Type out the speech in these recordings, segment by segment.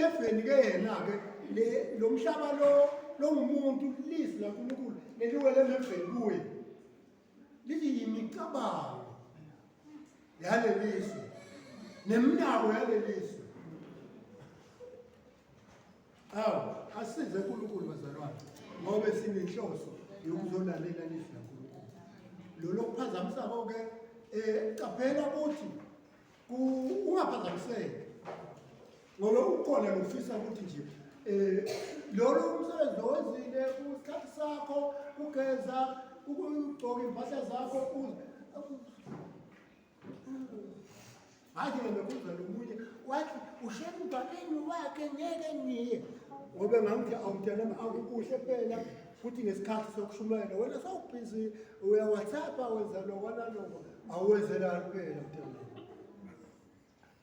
Emeveni ke yena ke le lo mhlaba lo longumuntu lizwi laNkulunkulu leliwele emeveni kuye lithi yimicabango yalelizwe nemnako yalelizwe. Awu, asize uNkulunkulu bazalwane ngoba sinenhloso yokuzolalela izwi laNkulunkulu. Lolo kuphazamisako-ke um qaphela ukuthi ungaphazamiseki ngoba ukhona lofisa ukuthi nje um lolo umsebenzi owenzile kusikhathi sakho kugeza ukugcoka iy'mpahla zakho Ngathi mina kuza nomunye wathi usemngcwabeni wakhe ngeke ngiye ngoba ngangithi awumntanami akukuhle phela futhi ngesikhathi sokushumayela wena sawubhizi uya-whatsapp wenza lokwa naloko awenzelani phela mntanami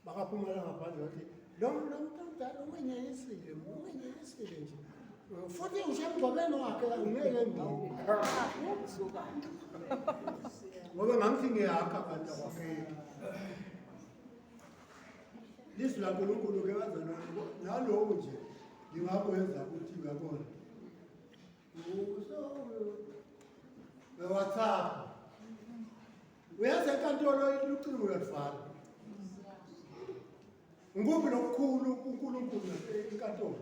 bakaphumela ngaphandle wathi lo lo muntu omdala ungenyeyisile ungenyeyisile nje futhi usemngcwabeni wakhe angeke ngiye ngoba ngangithi ngiyakha abantu abakheki lizwi laNkulunkulu-ke bazalwane naloku nje ngingakwenza ukuthi uyabona WhatsApp uyazi enkantolo ucingo uyaluvala ngikuphi lokukhulu kuNkulunkulu enkantolo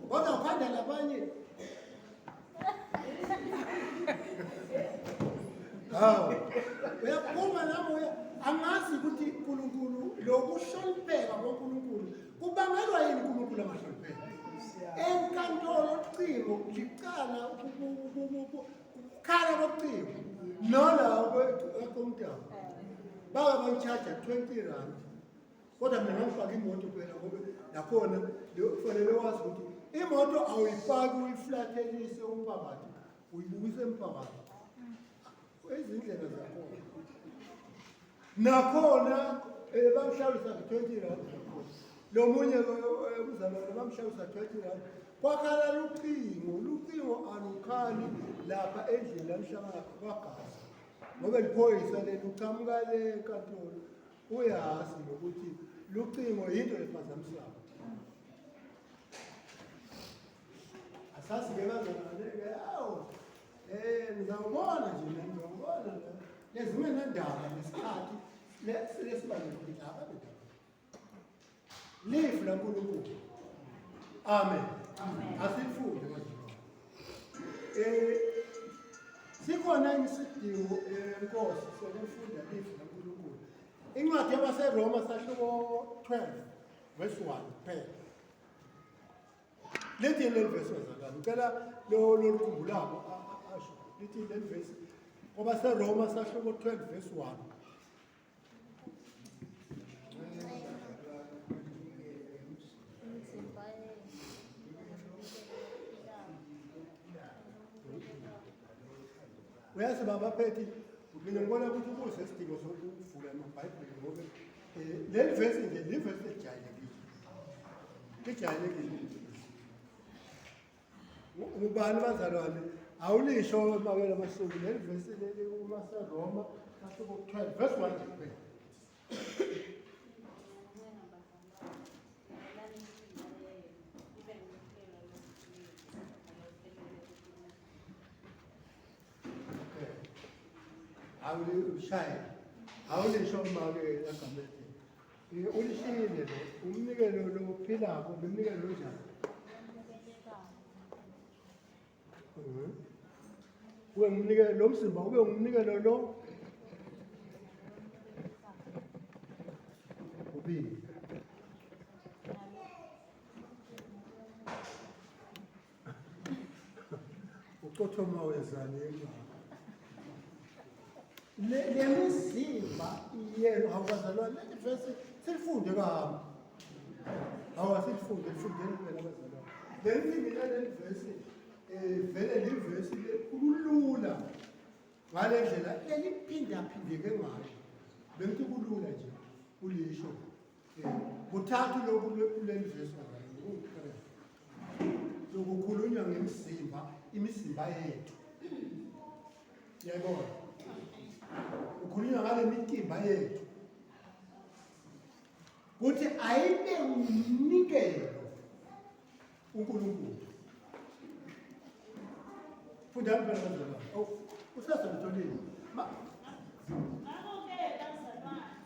kodwa ukhanda labanye hawu uyaphuma nami uya angazi ukuthi uNkulunkulu lokuhlonipheka koNkulunkulu kubangelwa yini uNkulunkulu angahlonipheki enkantolo ucingo licala ukukhala kocingo nola komntana bake bangitshaja 20 rand kodwa mina ngangifaka imoto phela ngoba nakhona kufanele wazi ukuthi imoto awuyifaki uyiflathelise umphakathi uyibukise emphakathi izindlela zakhona nakhona eh, bamhlawulisa nge-20 rand nakhona lo munye eh, umzalwane bamhlawulisa 20 rand kwakhala lucingo lucingo alukhali lapha endlini la nihlangana kwagazi ngoba liphoyisa leli uqhamuka le enkantolo uyazi nokuthi lucingo yinto ephazamisayo asazi-ke bazalwane-ke awu um ngizawubona nje mina ngizawubona lezingenandaba nesikhathi lesibalulekile ababe lifu laNkulunkulu amen asifunde bazalwane eh sikhona isidingo enkosi eh, sokufunda lifu laNkulunkulu incwadi yabaseRoma sahluko 12 verse 1 kuphela lithi leli vesi bazalwane ngicela lo lolukhumbulako asho lithi leli vesi kwabaseroma sahluko 12 verse 1 uyazi baba phethi mina ngibona ukuthi ukuze isidingo sokuvula amabhayibheli ngoba um leli vesi nje livesi elijayelekile lijayelekile Ngubani bazalwane? Awulisho emabele amasuku leli vesi leli uma seRoma sahluko 12 verse 1 nje kuphela. Okay. Awulishaye. Awulisho uma-ke egameni. Eh, ulishiyile lo umnikelo lo ophilako nomnikelo lonjani mhm. ube ngumnikelo lo mzimba ube ngumnikelo lo ubili ucothoma wenzani engcwaba le mizimba yenu awubazalwane leli vesi silifunde kahambe hawu asilifunde lifundeni phela abazalwane leli mina leli vesi um vele livesi kulula ngale ndlela leliphindaphindeke ngayo bengithi kulula nje ulisho Kuthathu lokhu kuleli vesi lokukhulunywa ngemizimba, imizimba yethu. Yayibona? Kukhulunywa ngale mitimba yethu. Kuthi ayibe umnikelo. uNkulunkulu. Fundani phela bazalwane. Awu, usasengitholile. Ngakho-ke bazalwane,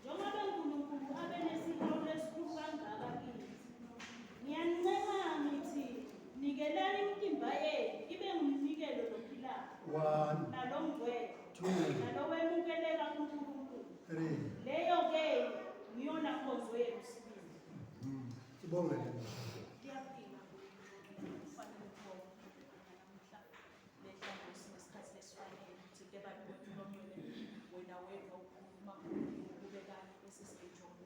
njengoba uNkulunkulu abe nesihawu lesikhulu kangaka kithi, ngiyanincenga ngithi nikelani imitimba yenu ibe ngumnikelo lophilayo One, nalongcwele two, nalowemukeleka kuNkulunkulu. three. Leyo-ke ngiyona nkonzo yenu sibili. Sibongele. Kuyaphila kufanele ukubonga namuhla lehla Nkosi ngesikhathi lesifanele thinte bantu wethu longcwele wena wedwa ukhuluma kube kanye bese siyinjongo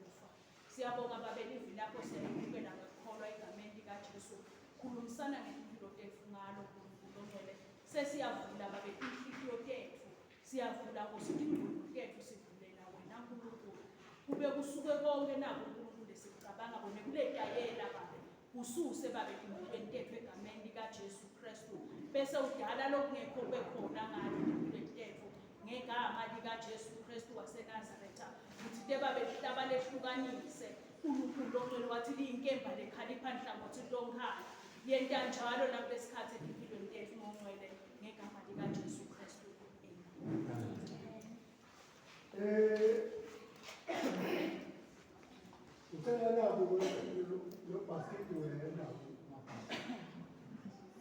Siyabonga Babe livi lakho siyalimukela ngekukholwa egameni likaJesu. Khulumisana ngetimpilo tetfu ngalo Nkulunkulu ongcwele. Sesiyavula Babe tinhlitiyo tetfu. Siyavula Nkosi tingcondvo tetfu sivulela wena Nkulunkulu. Kube kusuke konke naku Nkulunkulu lesikucabanga kone kuletayela Babe. Kususe Babe etimpilweni tetfu egameni likaJesu Kristu. Bese udala lokungekho kube khona ngalo etimpilweni tetfu. Ngegama likaJesu Kristu waseNazaretha, ngitsite babe lihlaba lehlukanise. Nkulunkulu longcwele wathi liyinkemba lekhalipha nhlangothi lonkhana. Yenta njalo nakulesikhathi etimpilweni tetfu ngongcwele ngegama likaJesu Kristu. Amen. Eh Ngicela naku lo basket wena.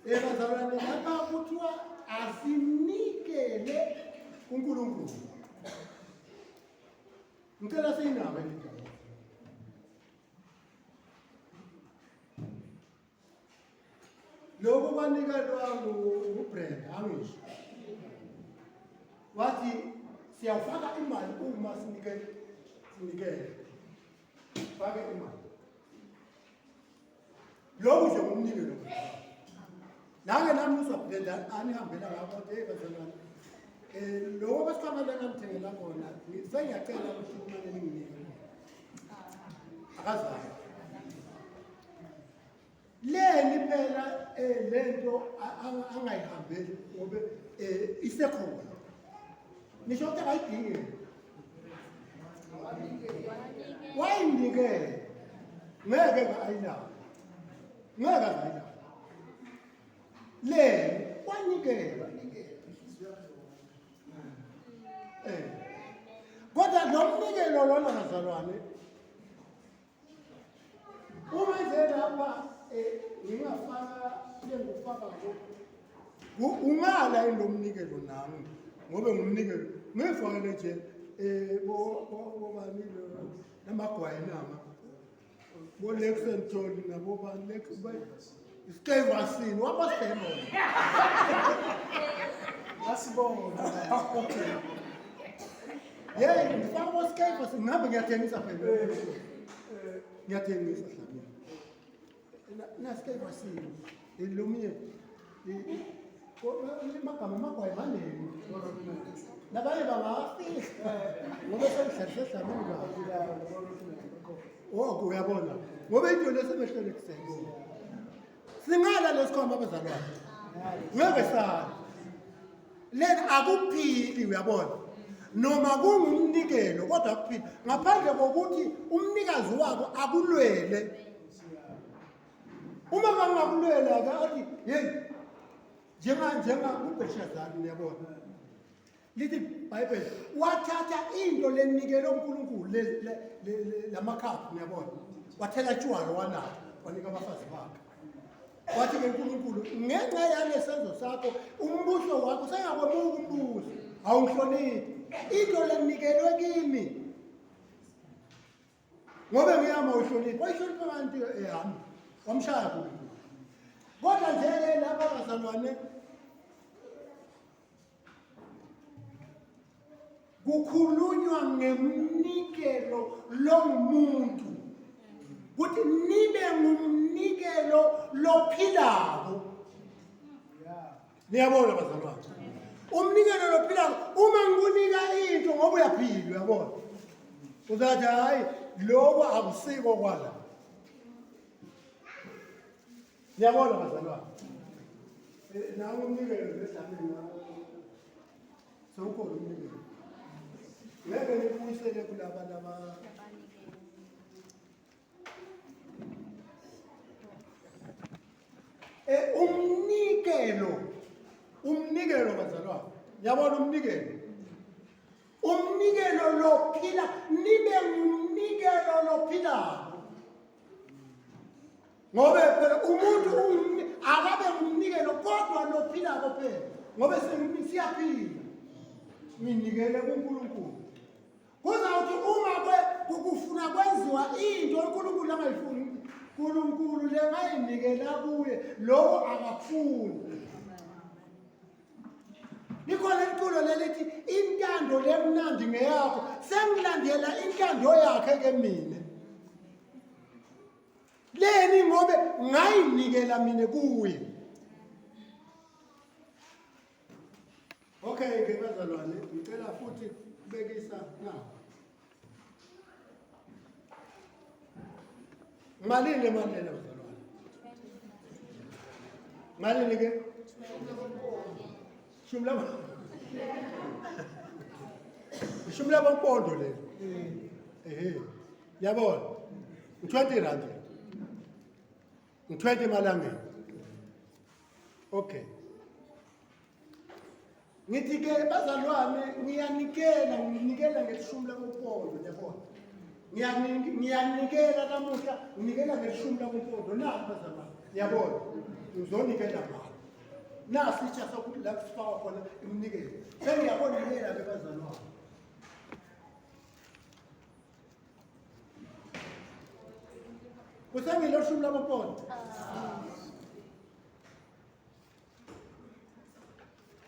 Eh bazalwane lapha kuthiwa asinikele kuNkulunkulu. Ngicela siyinabe le ndaba. Lokho kwanikelwa nguBrenda angisho. Wathi siyafaka imali uma sinikele sinikele. Fake imali. Lokhu nje ngumnikelo. Nake nami uzophela anihambela ngakho hey bazalwane. Eh lokho besikhwama lengangithengela kona sengiyacela ukuthi kumele ninginike. Akazange. Leni phela eh lento angayihambeli ngoba eh isekhona. Nisho ukuthi akayidingi. Wayinikele. Ngeke ayinawo. Ngeke ayinawo. Leni wanikela. Eh. Kodwa lo mnikelo lona bazalwane Uma nje lapha eh, ngingafaka lengikufakako ungala yini lo mnikelo nami ngobe ngumnikelo ngifakele nje um bobani namagwayi nama bo-lexentol nabobani isikevasini wabasebona Ngasibona. Okay. Yeyi ngifaka bo-skevasini ngihambe ngiyathengisa phela. Ngiyathengisa hlabeni. Nasikevasini lomunye amagama amagwayi maningi. Nabanye bangafihla ngoba sengihlalishe ehlabeni kabi. Oh, uyabona. Ngoba into lesemehlweni kuseni. Singala lesikhwama abazalwane. Ngeke sala. Lena akuphili uyabona. Noma kungumnikelo kodwa akuphili ngaphandle kokuthi umnikazi wako akulwele. Uma bangakulwela ke athi hey njenga njenga kuBheshazani uyabona. Lithi iBhayibheli wathatha into lenikelwe uNkulunkulu lamakhaphu niyabona. Wathela tshwala wanatha wanika abafazi bakhe. Wathi ke uNkulunkulu ngenxa yalesenzo sakho umbuso wakho sengakwemuka umbuso awungihloniphi. Into lenikelwe kimi ngoba ngiyama uhlonipha wayihlonipha abantu ehamba wamshaya uNkulunkulu. Kodwa nje ke lapha bazalwane Kukhulunywa ngemnikelo longumuntu ukuthi nibe ngumnikelo lophilako. Niyabona bazalwane, umnikelo lophilako uma ngikunika into ngoba uyaphila, uyabona, uzathi hayi lokho akusiko kwala. Niyabona bazalwane, nawo umnikelo ngehlabeni sewukhona umnikelo ngeke nibuyisele kulaba laba Umnikelo, umnikelo bazalwane, yabona umnikelo, umnikelo lophila, nibe ngumnikelo lophilako, ngobe phela umuntu akabe ngumnikelo kodwa lophilako phela, ngobe siyaphila, nginikele kuNkulunkulu. Kuzawuthi uma kufuna kwenziwa into uNkulunkulu angayifuni, uNkulunkulu lengayinikela kuye lokho akafuni. Likhona iculo lelithi intando lemnandi ngeyakho, sengilandela intando yakhe ke mina. Leni ngobe ngayinikela mina kuye. Okay ke bazalwane, ngicela futhi kubekisa na. Malini le mali lena bazalwane? Malini ke? Shumi lama. Ishumi lamampondo leli. Ehe. Yabona? 20 rand. 20 emalangeni. Okay. Ngithi ke bazalwane ngiyanikela, nginikela ngeshumi lamampondo, yabona. Ngiyanikela namuhla, nginikela ngeshumi lamampondo naku bazalwane, yabona. Ngizonikela ngalo. Nasi isitsha sokuthi la kusifakwa khona iminikelo. Sengiyabonikela ke bazalwane. Kusengilo shumi lamampondo.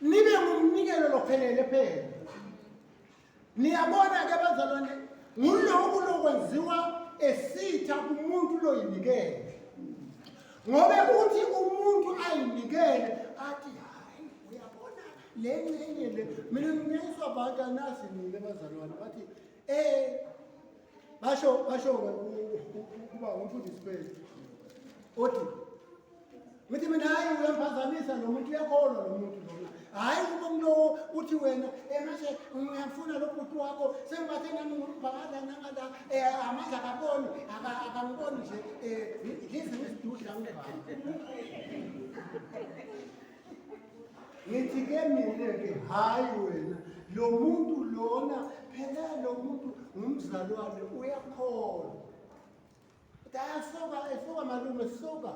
Nibe ngumnikelo lophelele phela. Niyabona ke bazalwane, nguloku lokwenziwa esitha kumuntu loyinikele. Ngobe uthi umuntu ayinikele athi hayi uyabona le ngxenye le mina ngiyiswa abantu anazi nina bazalwane bathi basho basho kuba umfundisi kwethu othi ngithi mina hayi uyamphazamisa lo muntu, uyakholwa lo muntu lona, hhayi uma kulowo uthi wena manje ngiyamfuna lo bhuti wakho, sengibathe nami ngibhakala nangala amandla akaboni, akangiboni nje, um ngize ngisidudla ngibhala. Ngithi ke mina-ke hhayi wena lo muntu lona, phela lo muntu ngumzalwane uyakholwa. Suka, suka malume, suka.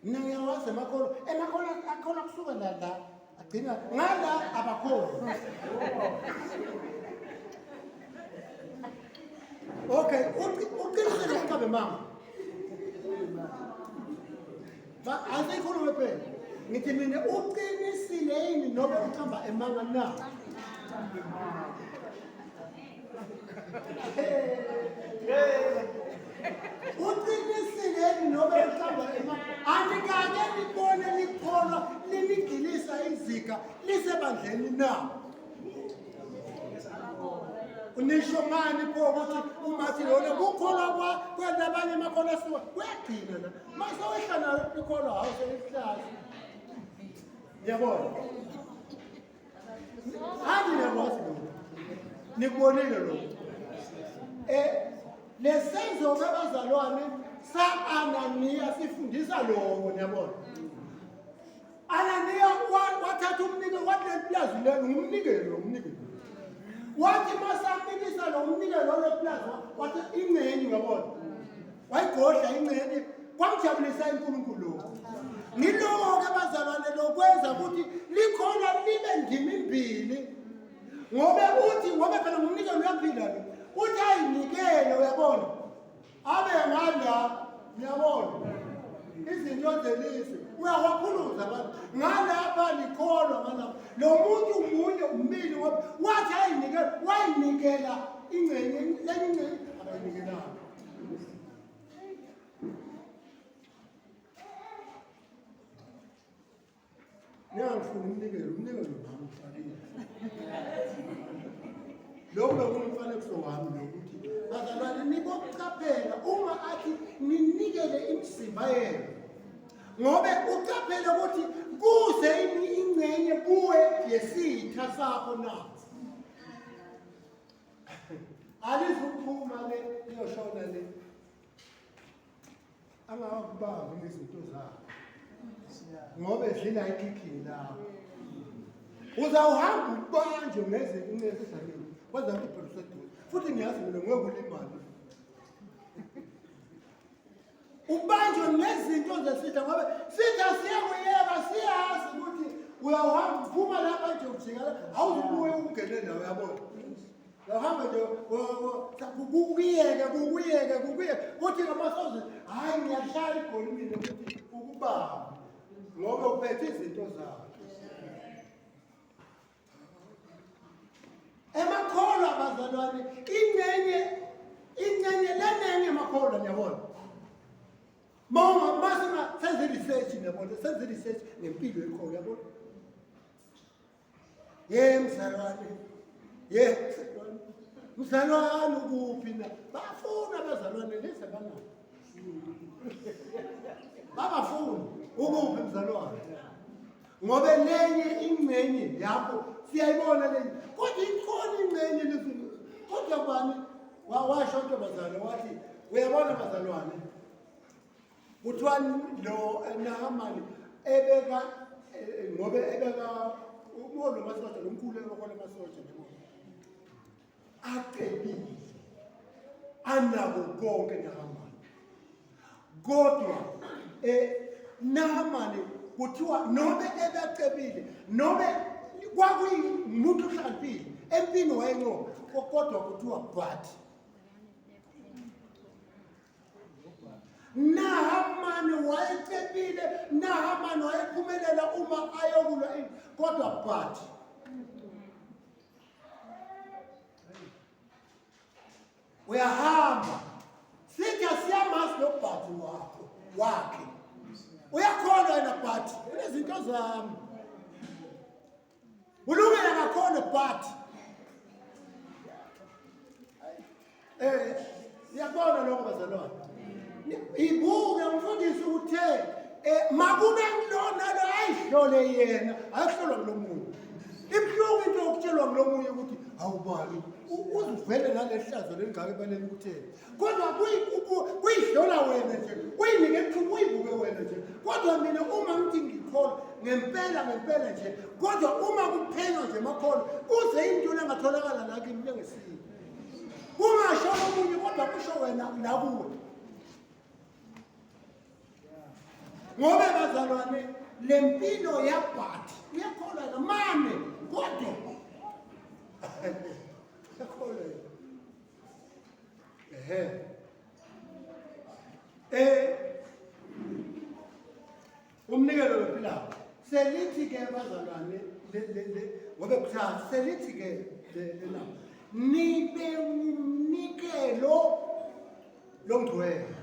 Mina ngiyawazi amakholwa, emakholwa akholwa kusuka la la agcina ngala abakholwa. Okay, uqinisile uqabe mama. Ba asikhulume phela. Ngithi mina uqinisile yini nobe uqamba emanga na? Uqinisile yini nobe uqamba emanga? Anikake nibone likholwa linigilisa iziga lisebandleni na? Nisho ngani pho ukuthi umathi lona kukholwa kwalabanye amakholwa asuka kuyagcina la mase wehla nayo ikholwa hawu selihlahla. Ngiyabona. Hadi niyakwazi lokho. Nikubonile lokho. Lesenzo kabazalwane sa-Ananiya sifundisa lokho, niyabona. Ananiya wathatha umnikelo, wathi leli pulazi lelo ngumnikelo, umnikelo. Wathi masamikisa lo mnikelo walo pulazi, wathi ingcenye, uyabona. Wayigodla ingcenye, kwamjabulisa uNkulunkulu lokho. Ngiloko-ke bazalwane lokwenza ukuthi likhona libe ndimimbili, ngobe uthi ngobe phela ngumnikelo uyaphila lo, uthi ayinikele, uyabona, abe ngala, uyabona izinto zelizwe uyawaphuluza abantu ngalapha likholwa ngalapha lo muntu munye umile, ngoba wathi ayinikela, wayinikela ingcenye, lenye ingcenye akayinikelanga. Ningangifuni umnikelo, umnikelo nami ufakile. Lokhu bekungumfanekiso wami lokuthi bazalwane nibokuqaphela uma athi ninikele imizimba yenu, ngobe uqaphele ukuthi kuze ingcenye kuwe yesitha sakho na. Alizukuphuma le liyoshona le. Angakubambi ngezinto zakho ngoba edlila ikhikhini lakho. Uzawuhamba ubanjwe ngezinto incese esidlanini kwaze ukuthi phela useduze futhi ngiyazi mina ngeke ulimale. Ubanjwe ngezinto zesitha ngoba sitha siyakuyeka siyazi ukuthi uyawuhamba uphuma lapha nje ujika awuzubuye ungene nawe uyabona. Uyahamba nje kukuyeke kukuyeke kukuyeke kuthi ngamasoze hayi ngiyahlala igoli mina ukuthi ukubambe ngoba uphethe izinto zakhe. Emakholwa bazalwane ingxenye ingxenye lenengi emakholwa niyabona. Mawunga masinga senze research niyabona senze research ngempilo yekholwa yabona. Ye mzalwane ye mzalwane mzalwane ukuphi na bafuna abazalwane lise banabo babafuni ukuphi mzalwane ngoba lenye ingxenye yakho siyayibona lenye kodwa ikhona ingxenye lezulu kodwa bani washo ntombazane wathi uyabona bazalwane kuthiwa lo Nahamani ebeka eh, ngoba ebeka umholi wamasotsha lo mkhulu ehola amasotsha njengoba acebile anako konke Nahamani kodwa eh Nahamani kuthiwa nobe ebecebile nobe kwakuyimuntu ohlakaniphile empini wayenqoba kodwa kuthiwa but Nahamani wayecebile, Nahamani wayephumelela uma ayokulwa kodwa but uyahamba sithi asiyamazi lo bhadi wakho wakhe uyakholwa yena but unezinto zami ulungile kakhona but eh siyabona lokho bazalwane ibuke umfundisi uthe eh makube kulona lo ayihlole yena ayihlolwa kulomunye ibuhlungu into yokutshelwa kulomunye ukuthi awubani uzuvele nalehlazo lelingaka ebaleni ukutheni kodwa kuyihlola wena nje kuyinike ithuba uyibuke wena nje kodwa mina uma ngithi ngikholwa ngempela ngempela nje kodwa uma kuphenywa nje makholwa kuze into lengatholakala la kimi lengesiyo kungasho omunye kodwa kusho wena la kuwe ngoba bazalwane le mpilo yabhathi uyakholwa yena mane kodwa uyakholwa yena Ehe. Eh umnikelo lophilayo selithi ke bazalwane le le le ngoba kuthatha selithi ke le lena nibe umnikelo longcwele.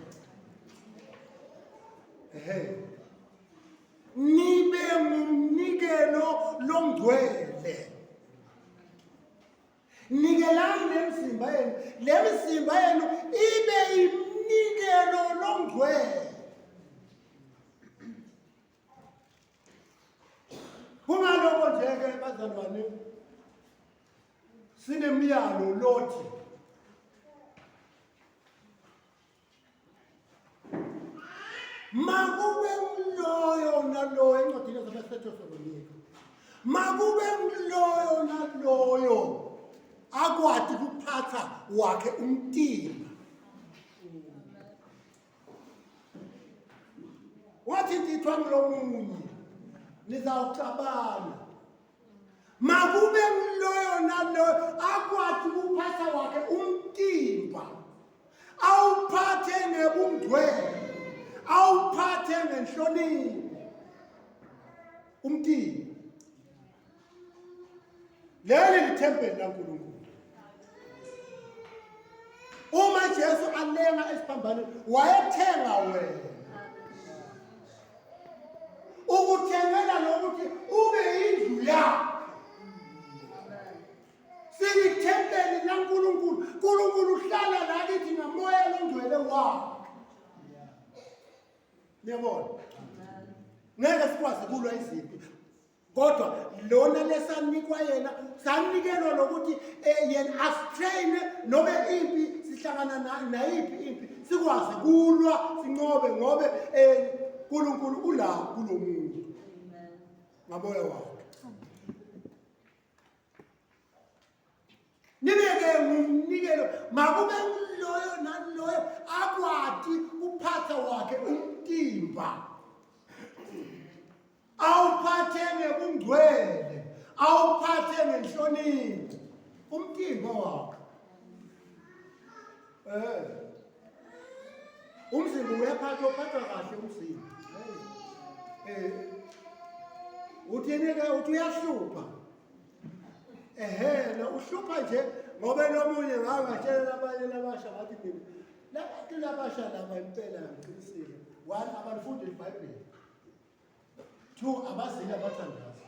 Ehe. Nibe ngumnikelo longcwele. Nikelani le mizimba yenu, le mizimba yenu ibe iminikelo longcwele. Kungaloko nje-ke bazalwane sinemiyalo lothi makube nguloyo naloyo encwadini yaseThesalonika makube nguloyo naloyo akwati kuphatha wakhe umtimba wathi ndithwa ngulomunye nizawuxabana makube nguloyo naloyo akwati kuphatha wakhe umtimba awuphathe ngebungcwele awuphathe ngenhlonipho umtimba leli lithempeli laNkulunkulu uma Jesu alenga esiphambanweni wayethenga wena ukuthengela lokuthi ube indlu yakhe Silithempeli laNkulunkulu. uNkulunkulu uhlala la kithi ngamoya longcwele wakhe. Niyabona? Ngeke sikwazi kulwa izimpi. Kodwa lona lesanikwa yena sanikelwa lokuthi eh, yena asitrain nobe impi sihlangana nayiphi impi. sikwazi kulwa sinqobe ngobe eh uNkulunkulu ula kulomuntu ngamoya wakhe. Nibeke ngumnikelo makube nguloyo naloyo akwati uphatha wakhe umtimba awuphathe ngekungcwele awuphathe ngenhlonipho umtimba wakhe eh umzimba uyaphathwa uphathwa kahle umzimba eh uthini ke uthi uyahlupha ehena uhlupha nje ngoba lomunye ngangatshela labanye labasha ngathi mina labantu labasha laba impela ngiqinisile one abalifundi ibhayibheli two abazile abathandazi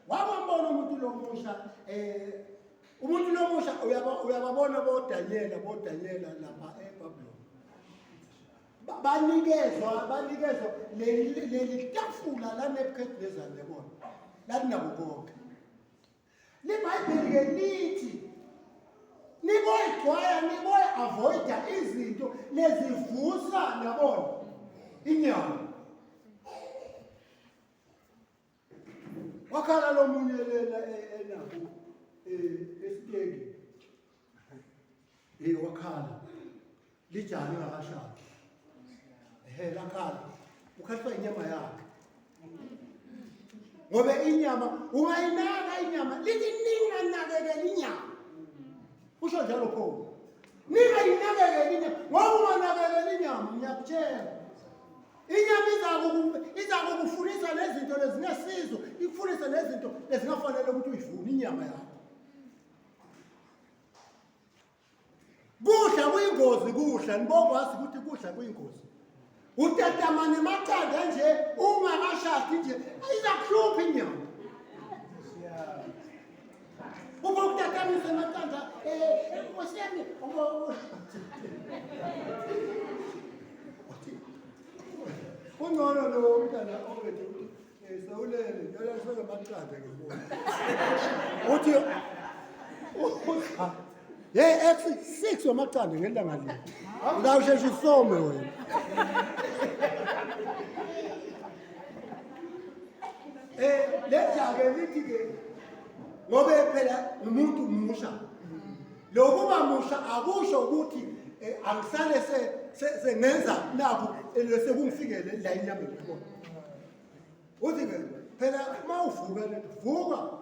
wabambona umuntu lomusha um umuntu lomusha uyababona bodanyela bodanyela lapha ebabuloni Banikezwa banikezwa leli leli tafula la Nebuchadnezzar yabona lalinako konke. LiBhayibheli ke lithi niboyigcwaya niboyi-avoida izinto lezivusa yabona inyama. Wakhala lomunye lena enako esiteki. Eh wakhala. Lijani ngakashadi. Ehe lakhala. Ukhahlwa inyama yakhe. Ngoba inyama ungayinaka inyama lithi ninganakekela inyama. Usho njalo pho. Ningayinakekela inyama ngoba unganakekela inyama ngiyakutshela. Inyama izakukufunisa nezinto lezinesizo, ikufunise nezinto lezingafanele ukuthi uyivune inyama yakho. Kudla kuyingozi kudla, nibokwazi ukuthi kudla kuyingozi. Utatama nemaqanda nje ungakashadi nje izakuhlupha inyama. Uma ukutatamisa amaqanda eh nkosi yami Kungcono lo mntana obethe ukuthi eh, sewulele njalo selamaqanda ngibona. Uthi Hey ex 6 wamaqanda ngelanga linye. Uzawusheshe usome wena. Eh lejake lithi ke ngoba phela umuntu musha. Lokuba musha akusho ukuthi eh, angisale sengenza nakhu eh, sekungifikele la enyameni yabona. Uthi ke phela uma uvuka lethi vuka.